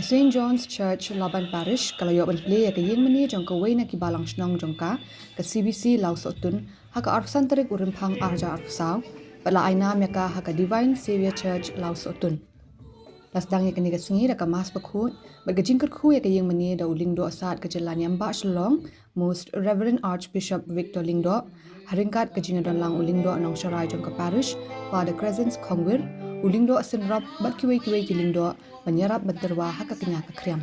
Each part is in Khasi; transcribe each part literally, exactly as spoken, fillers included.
Saint John's Church, Laban Parish, ka la ïoh ban plie ïa ka ïing mane jong kawei na ki balang shnong jong ka, ka C B C Lawsohtun, ha ka arphew san tarik u Rymphang ar hajar arphew saw, bad la ai nam ïa ka ha ka Divine Saviour Church, Lawsohtun. La sdang ïa kane ka sngi da ka Mass bakhuid bad ka jingkyrkhu ïa ka ïing mane da u Lyngdoh Sad ka jylla Niam Bah Shillong, Most Reverend Archbishop Victor Lyngdoh, ha ryngkat ka jingïadon lang u Lyngdoh Nongsharai jong ka Parish, Father Crescens Khongwir, u Lyngdoh Synrop bad kiwei kiwei ki Lyngdoh, ban ïarap ban tyrwa ha ka kñia ka khriam.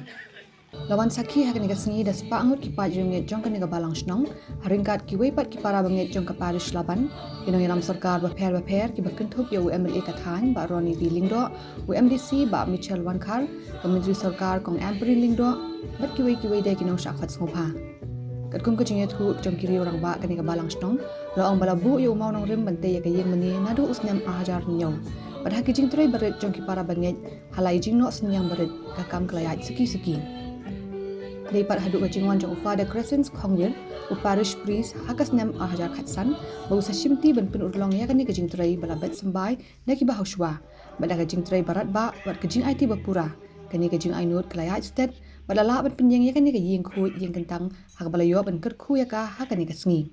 La wan sakhi ha kane ka sngi da spah ngut ki paid riewngeit jong kane ka balang shnong, ha ryngkat kiwei pat ki para bangeit jong ka Parish Laban, ki nongïalam sorkar bapher bapher kiba kynthup ïa u M L A ka thaiñ Bah Ronnie V Lyngdoh, u M D C Bah Michel Wangkhar, ka Myntri Sorkar Kong Ampareen Lyngdoh, bad kiwei kiwei de ki nongshah khot sngewbha. Katkum ka jingïathuh jong ki riew rangbah kane ka balang shnong, la ong ba la buh ïa u mawnongrim ban tei ïa ka ïing mane naduh u snem ar hajar hynñiew. Bad ha ki jingtrei barit jong ki para bangeit, ha la i jingnoh synñiang barit, ka kam ka la ïaid suki suki. Dei pat haduh ka jingwan jong u Father Crescens Khongwir, u Parish Priest, ha ka snem ar hajar khatsan, ba u sa shimti ban pynurlong ïa kane ka jingtrei ba la bet symbai da kiba haushwa, bad da ka jingtrei barat ba, bad ka jingaiti bapura, kane ka jingainut ka la ïaid stet, bad la lah ban pynïeng ïa kane ka ïing khuid ïing kyntang, ha kaba la ïoh ban kyrkhu ïa ka ha kane ka sngi.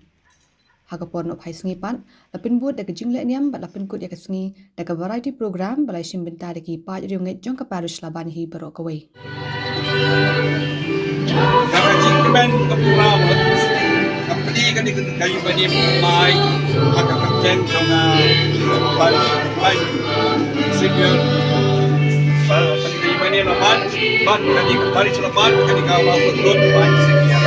Ha ka por nohphai sngi pat, la pynbud da ka jingleh niam bad la pynkut ïa ka sngi da ka variety program ba la shim bynta da ki paid riewngeit jong ka Parish Laban hi baroh kawei. Ka jingkmen ka pura ka pli ka dei ka yu bani mai ha ka kyrteng jong ka Parish Laban. Senior, uh, ka yu bani Laban. Ban ka dei ka Parish Laban, ka dei ka Laban Road, ban sing ya.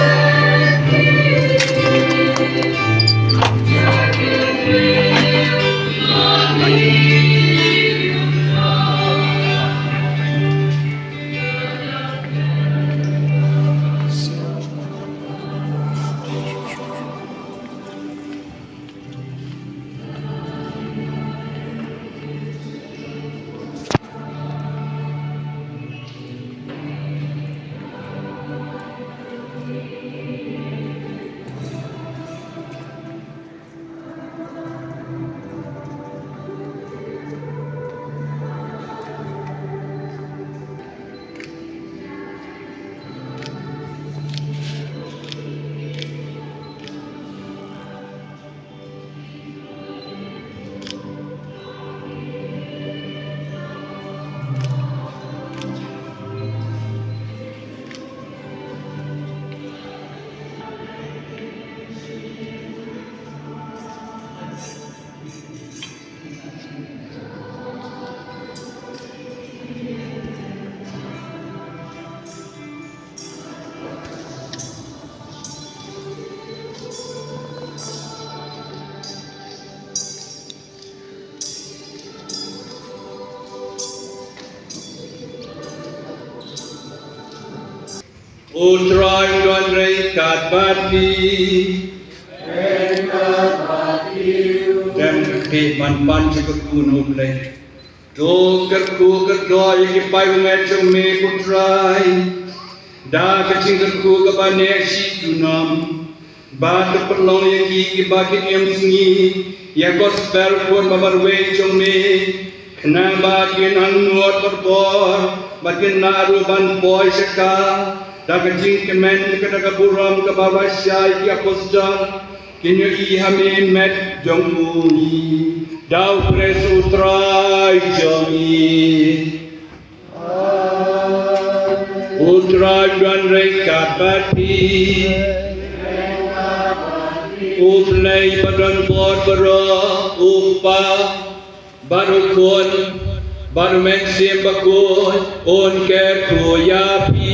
U Trai un don ryngkat bad phi. Ryngkat bad phi. Dem kyrkieh ban pan sha ka kyrkhu na U Blei. To kyrkhu kyrdoh ïa ki paidbah jong me ko Trai. Da ka jingkyrkhu kaba neh shi junom. Ba to pynlong ïa ki kiba kin ïam sngi ïa ka gospel khun ba marwei jong me. Khnang ba kin angnud barabor ba kin lah ruh ban poi sha ka. Da ka jingkmen ka da ka burom kaba lashai ki apostol. Kin ïohi ha me met jong u ngi da u Khrist u Trai jong ngi. U Trai un don ryngkat bad phi. U Blei ba don bor baroh, u Kpa bad u Khun bad u Mynsiem Bakhuid, un kyrkhu ïa phi.